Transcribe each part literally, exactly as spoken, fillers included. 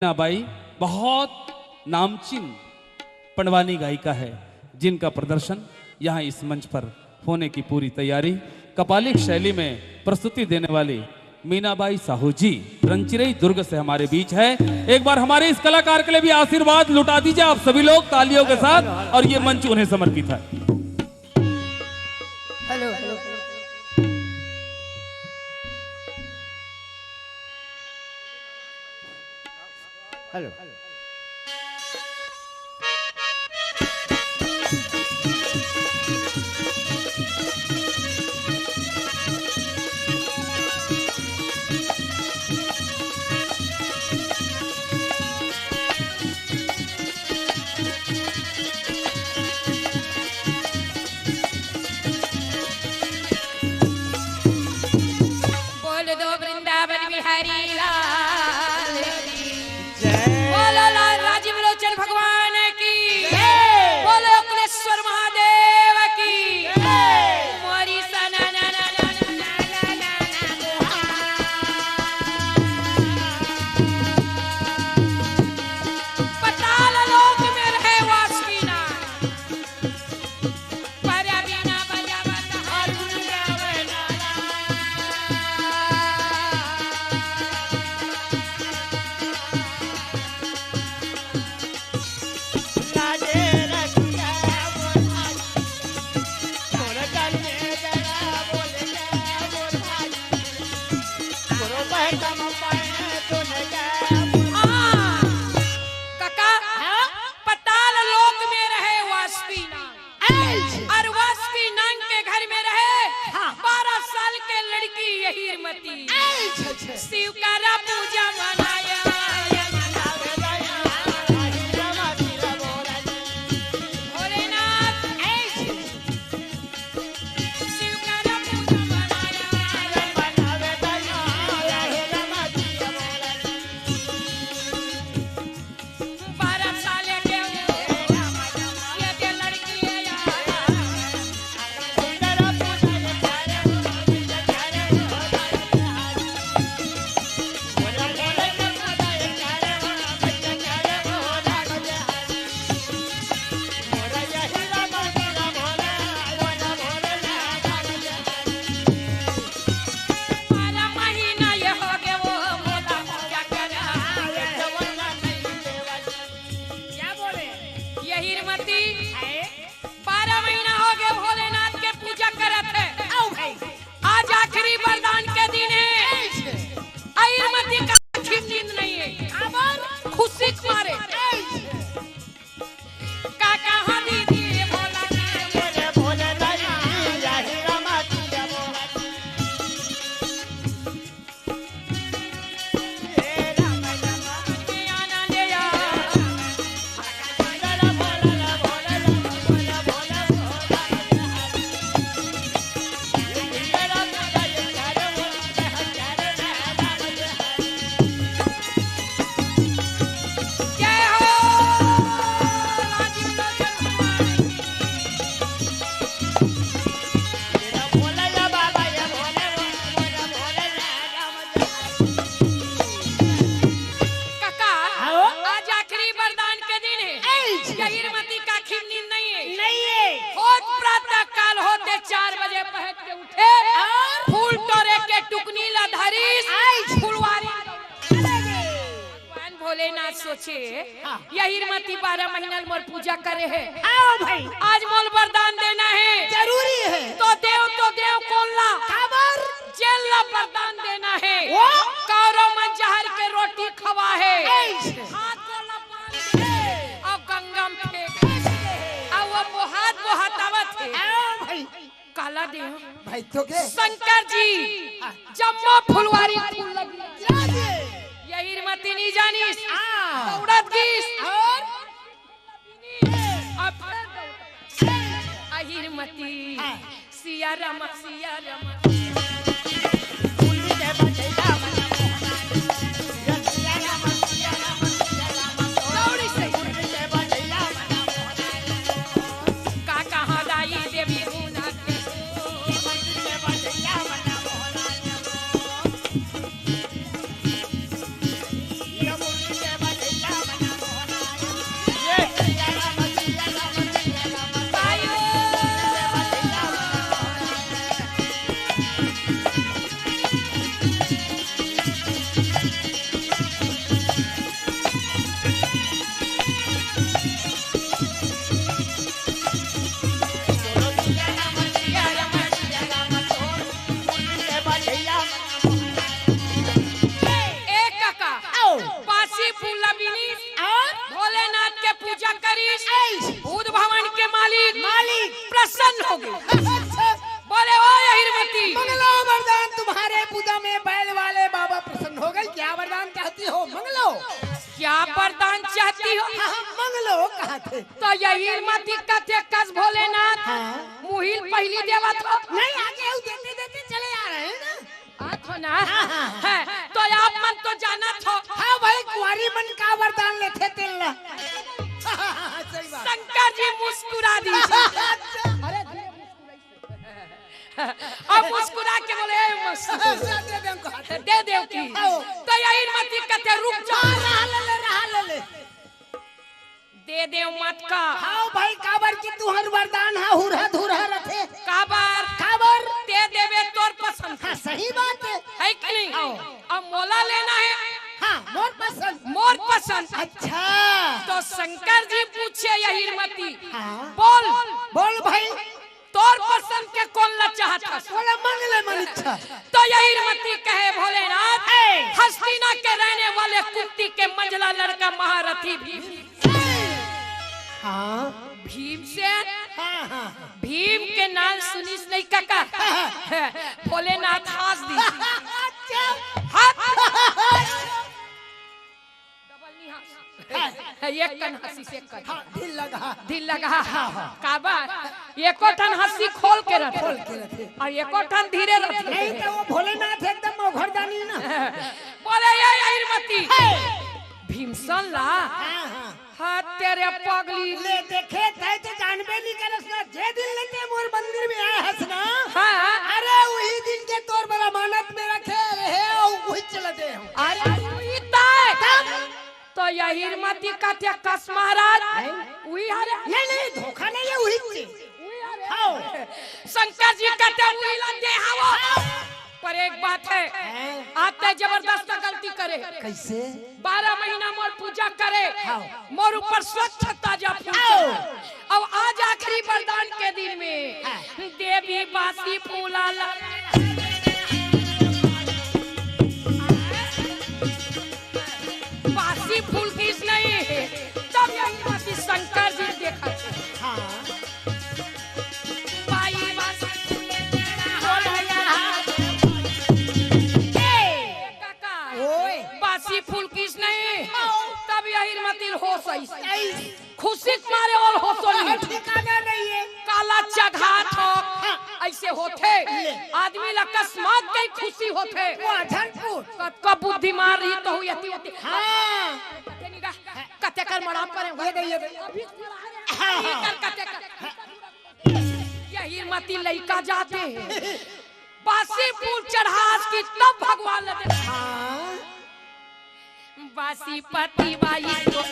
मीना बाई बहुत नामचीन पंडवानी गायिका है, जिनका प्रदर्शन यहाँ इस मंच पर होने की पूरी तैयारी। कपालिक शैली में प्रस्तुति देने वाली मीनाबाई साहू जी रंचिरई दुर्ग से हमारे बीच है। एक बार हमारे इस कलाकार के लिए भी आशीर्वाद लुटा दीजिए आप सभी लोग तालियों के साथ, और ये मंच उन्हें समर्पित है। Hello, hello. हेलो। बोल दो वृंदावन बिहारी लाल की। जय। बोलो लाल राजीव लोचन भगवान की। जय। बोलो कुलेश्वर महादेव की। जय। मोरी सा ना ना ना ना। पाताल लोक में रहे वासुकीनाथ। हाँ। काका, हाँ? पाताल लोक में रहे वासुकीनाथ। ऐ छे। और वासुकीनाथ के घर में रहे हाँ। बारह साल के लड़की यहीरमती। ऐ छे, छे। शिव करा पूजा मनाया। भोलेनाथ। ऐ छे। शिव करा पूजा मनाया। बारह साल के ये के लड़की है यार। बारह महीना ये हो गए वो मोला पूजा करा। क्या बोले? यहीरमती है। बारह महीना हो गए भोलेनाथ के पूजा करत है। आओ भाई। आज आखिरी वरदान के दिन है। यहीरमती का आखिर नींद नहीं है। खुशी के मारे। का कहा दीदी भोला के बोले भोले नहीं, यहीरमती। काका, आओ। आज आखिरी वरदान के दिन है। ऐ। यहीरमती का आखिर नींद नहीं है। नहीं है। होत प्रातः काल होते चार बजे पहट के उठे। और? फूल टोरे के टुकनी ला धरिस। ऐ। फुलवारी। भगवान भोलेनाथ सोचे, हाँ। यहीरमती बारह महीना मोर पूजा करे है। आओ भाई। आज मोल वरदान देना है। जरूरी है। तो देव, तो देव कोन ला? काबर? जेन ला वरदान देना है। वो? कौरव मन जहर के रोटी खवा है। ऐ। हाथ गोड़ ला बांध दे। अउ गंगा में फेंक। अउ वो हाथ को हटावत है। आओ भाई। काला देव। भाई तो के? शंकर जी। हाँ। जम्मो फुलवारी फूल लगी। क्या दे? यहीरमती नहीं जानिस। हाँ। दौड़त गिस। और? अब अहीरमती। हाँ। सिया राम, सिया राम। दौड़ी से। का कहाँ दाई देवी भूना के। फूल ला बीनिस, और भोलेनाथ के पूजा करिस। ऐस। भूत भवन के मालिक मालिक। प्रसन्न हो गे। अच्छा। बोले, "ओ अहिरमती।" "मंगलो वरदान तुम्हारे पूजा में बैल वाले बाबा प्रसन्न हो गए, क्या वरदान चाहती हो, मंगलो।" "क्या वरदान चाहती हो?" "हाँ, हाँ, मंगलो," कहा थे। तो अहिरमती कथे, "कस भोलेनाथ, हाँ। मुहिल पहली देवत हो।" नहीं, आगे वो देते देते चले आ रहे हैं ना। आत हो ना? हाँ, हाँ, हाँ। है, तो आप मन तो जानत हो। हाँ भाई, कुंवारी मन का वरदान लेथे तेल ला। सही बात। शंकर जी मुस्कुरा दी। अच्छा। अरे, अब मुस्कुरा के बोले, "ए, मस्त।" दे दे हमको हाथ। दे दे की। आओ। तो अहिरमती कथे, "रुक जा।" हाँ, रहा ले ले, रहा ले ले। दे दे मत का। हाँ भाई, काबर कि तुहर वरदान हा हुरहा धुरहा रथे। काबर? काबर? दे देबे तोर पसंद। हाँ, सही बात है। है कि नहीं? आओ। अब मोला लेना है। हाँ, मोर पसंद। मोर पसंद। अच्छा। तो शंकर जी पूछे अहिरमती, हाँ। "बोल।" बोल भाई। "तोर पसंद के कोन ला चाहत हस?" बोला, "मंगले मन इच्छा।" तो अहिरमती कहे, "भोलेनाथ, ए। हस्तिना के रहने वाले कुंती के मंझला लड़का महारथी भीम।" हाँ। भीमसेन। हाँ, हाँ। भीम के नाम सुनिस नहीं कका। हाँ, हाँ। भोलेनाथ हंस दी। अच्छा। हंस। डबल नहीं हंस। हाँ। एक कन हंसी से एक कन। हाँ, ढील लगा। ढील लगा। हाँ, हाँ। काबर? एको ठन हंसी खोल के रथे। खोल के रथे। और एको ठन धीरे रथे। नहीं तो वो भोलेनाथ एकदम ओघरदानी ना। बोले, "ए अहिरमती।" हे। भीमसेन ला। हाँ, हाँ। हाथ तेरे पगली। ले देखे, तै तो जानबे नहीं करस ना, जे दिन लेते मोर मंदिर में आए हस ना। हाँ। अरे, वही दिन के तोर बर अमानत में रखे रहे, और वही चला दे हम। अरे, वही तय। तब? तो अहिरमती कथे, "कस महाराज।" हैं? वही हरे। नहीं, नहीं, धोखा नहीं है, वही चीज। वही हरे। हाँ। शंकर जी कथे, "वही ला दे हवो।" हाँ। पर एक बात है, हैं? आप तय जबरदस्त गलती करे। कैसे? बारह महीना मोर पूजा करे, हाँ। मोर ऊपर स्वच्छ ताजा फूल आओ। चढ़ाए। अब आज आखिरी वरदान के दिन में हाँ। देवी बासी फूला ला, बासी फूल किस नहीं, तब अहिरमती शंकर जी देखा। हाँ। बाई बासी फूल के रहा। ए, काका, ओए। बासी फूल किस नहीं? तब अहिरमती होश आई। आई। खुशी के मारे और होशो नहीं। ठिकाना नहीं है। काला चघात हो। हाँ। ऐसे होथे। ले। आदमी ला अकस्मात कई खुशी होथे। वो अझनपुर। कतका बुद्धि मार रही तो हुई अति, अति। हाँ। कते कर मड़ाम करे। ये दे, ये दे। अभी हाँ, हाँ। कर कते कर। अहिरमती लइका जाते। बासी फूल चढ़ास की तब भगवान लगे। हाँ। बासी पति बाई को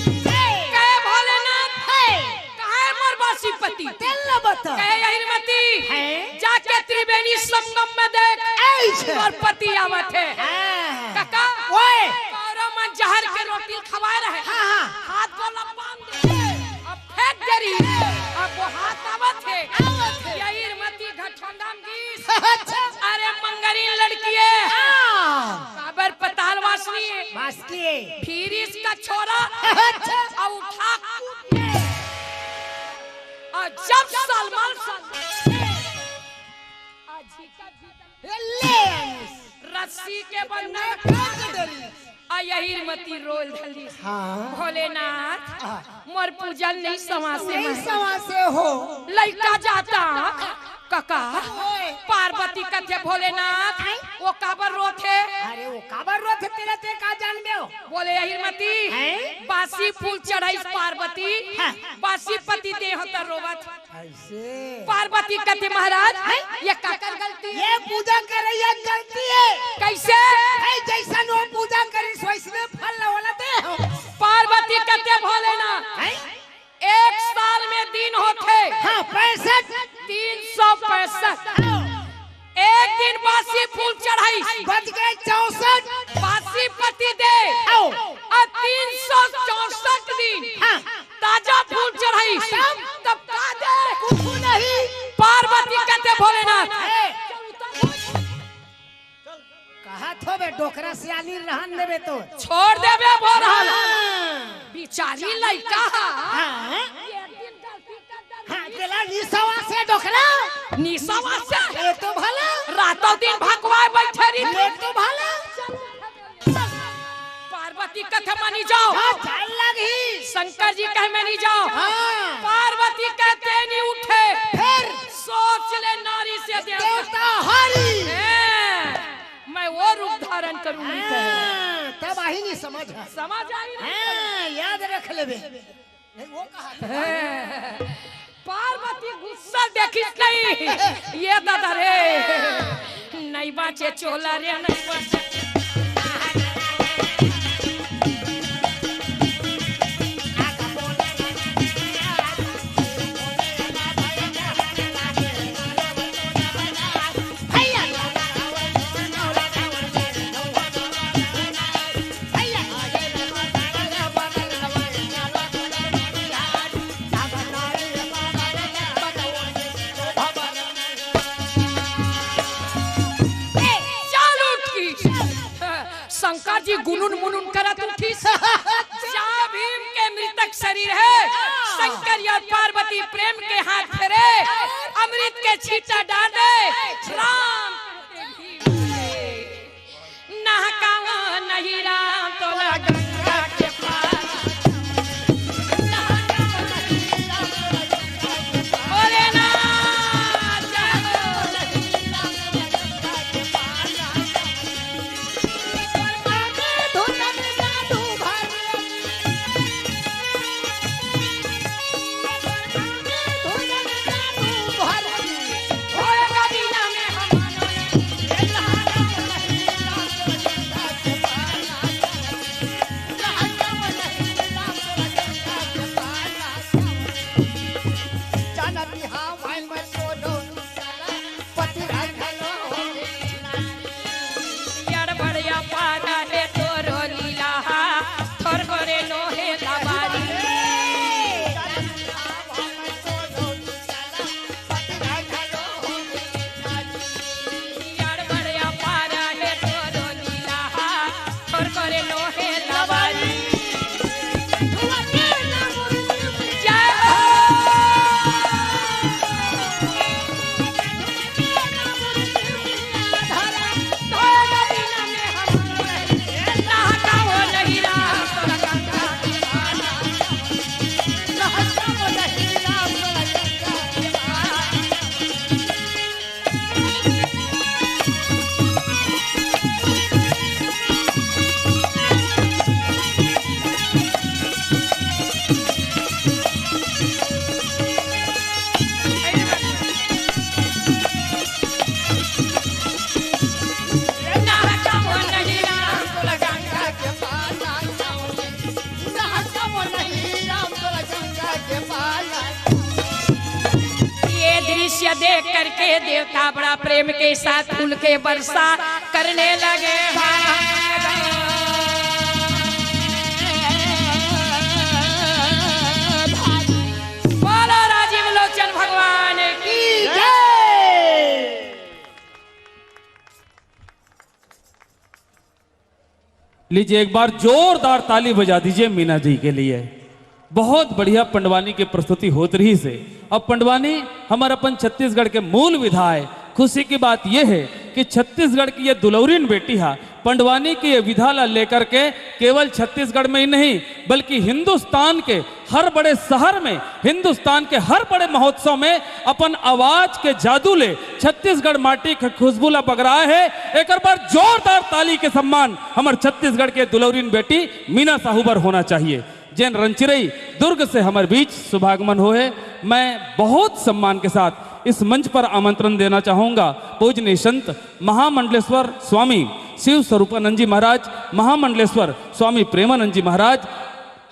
कहे भोलेनाथ, हे। कहे मोर बासी पति। तेल न बता। कहे अहिरमती, हैं? जाके त्रिवेणी संगम में देख। ऐसे। मोर पति आवत हे। हाँ। काका, ओए। कौरव मन जहर के रोटी खवाए रहे। हाँ, हाँ। हाथ गोला बांध दे। अब फेंक दे रही। अब वो हाथ आवत हे। आवत हे। अहिरमती घटोंदा में गिस। अच्छा। अरे मंगरीन लड़की हे। हाँ। काबर पताल वासनी हे। वासनी हे। फिर इसका छोरा। अच्छा। और उठा कूद के। और जब सलमान सन ए, ले आइस। रस्सी के बंधन काट डरिस। आ अहिरमती रोल धलिस। हाँ। भोलेनाथ, हाँ। मोर पूजन नहीं समासे नहीं में। समासे हो। लइका जाता, काका, ओए। पार्वती कथे भोलेनाथ, हैं? वो काबर रोथे? अरे वो काबर रोथे तेला ते का जानबे हो? बोले अहिरमती, हैं? बासी फूल चढ़ाइस पार्वती, हाँ। बासी पति देह त रोवत। ऐसे। पार्वती कथे महाराज, हैं? ये काकर गलती हे? ये पूजा करइया गलती हे। कैसे? हे, जैसन वो पूजा करिस वैसने फल ला ओला दे हो। पार्वती कथे भोलेनाथ, हैं? एक साल हाँ, पैंसठ। तीन सौ पैंसठ। हाँ। एक दिन बासी फूल चढ़ाई। बच गए चौसठ। बासी पति दे। आओ। और तीन सौ चौसठ दिन हाँ। ताजा फूल चढ़ाई। तब? तब का दे? कुछ नहीं। पार्वती कहते भोलेनाथ। ए। कहत होबे, डोकरा सियानी रहन देबे तो। छोड़ देबे बोरहल। हाँ। बिचारी लइका हा। हाँ। हाँ, तेला निसवा से डोकरा। निसवा से? ये तो भला। रातों दिन भकवाए बैठे रही। ये तो भला। पार्वती कथे मानी जाओ। हाँ, चल लगी। शंकर जी कहे मानी जाओ। हाँ। पार्वती कहते नहीं उठे। फिर? सोच ले नारी से देवता। देवता हरि। हैं, मैं वो रूप धारण करूंगी। हाँ, तब आही नहीं समझ। समझ आई नहीं? हाँ, याद रख लेबे। नहीं, वो कहा था। पार्वती गुस्सा देखिस नहीं। ये दादा रे, नहीं बाचे चोला रे, नहीं बाचे। ए, चल उठ की। शंकर जी गुनुन मुनुन करत उठिस। जा भीम के मृतक शरीर हे। शंकर और पार्वती प्रेम के हाथ फेरे, अमृत के छींटा डार दे। राम नहकावा नहीं राम तोला गंगा के पार। भोलेनाथ। यार बढ़िया पारा हे तोरो लीला हा, थोर करे नोहे दबारी। यार बढ़िया पारा हे तोरो लीला हा, थोर करे नोहे दबारी। जय हो। ये दृश्य देख करके देवता बड़ा प्रेम के साथ फूल के वर्षा करने लगे। बोलो राजीव लोचन भगवान की जय। लीजिए, एक बार जोरदार ताली बजा दीजिए मीना जी के लिए। बहुत बढ़िया पंडवानी के प्रस्तुति होत रहिस हे। अब पंडवानी हमर अपन छत्तीसगढ़ के मूल विधा हे। खुशी की बात यह है कि छत्तीसगढ़ की ये दुलौरिन बेटी हा पंडवानी की ये विधा ला लेकर के केवल छत्तीसगढ़ में ही नहीं, बल्कि हिंदुस्तान के हर बड़े शहर में, हिंदुस्तान के हर बड़े महोत्सव में अपन आवाज के जादू ले छत्तीसगढ़ माटी के खुशबू ला बगराए हे। एक बार जोरदार ताली के सम्मान हमर छत्तीसगढ़ के दुलौरिन बेटी मीना साहू बर होना चाहिए, जेन रंचिरई दुर्ग से हमर बीच शुभागमन होहे। मैं बहुत सम्मान के साथ इस मंच पर आमंत्रण देना चाहूंगा पूजनीय संत महामंडलेश्वर स्वामी शिव स्वरूपानंद जी महाराज, महामंडलेश्वर स्वामी प्रेमानंद जी महाराज,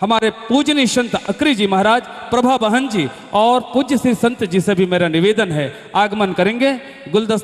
हमारे पूजनीय संत अकरी जी महाराज, प्रभा बहन जी और पूज्य श्री संत जी से भी मेरा निवेदन है, आगमन करेंगे। गुलदस्ता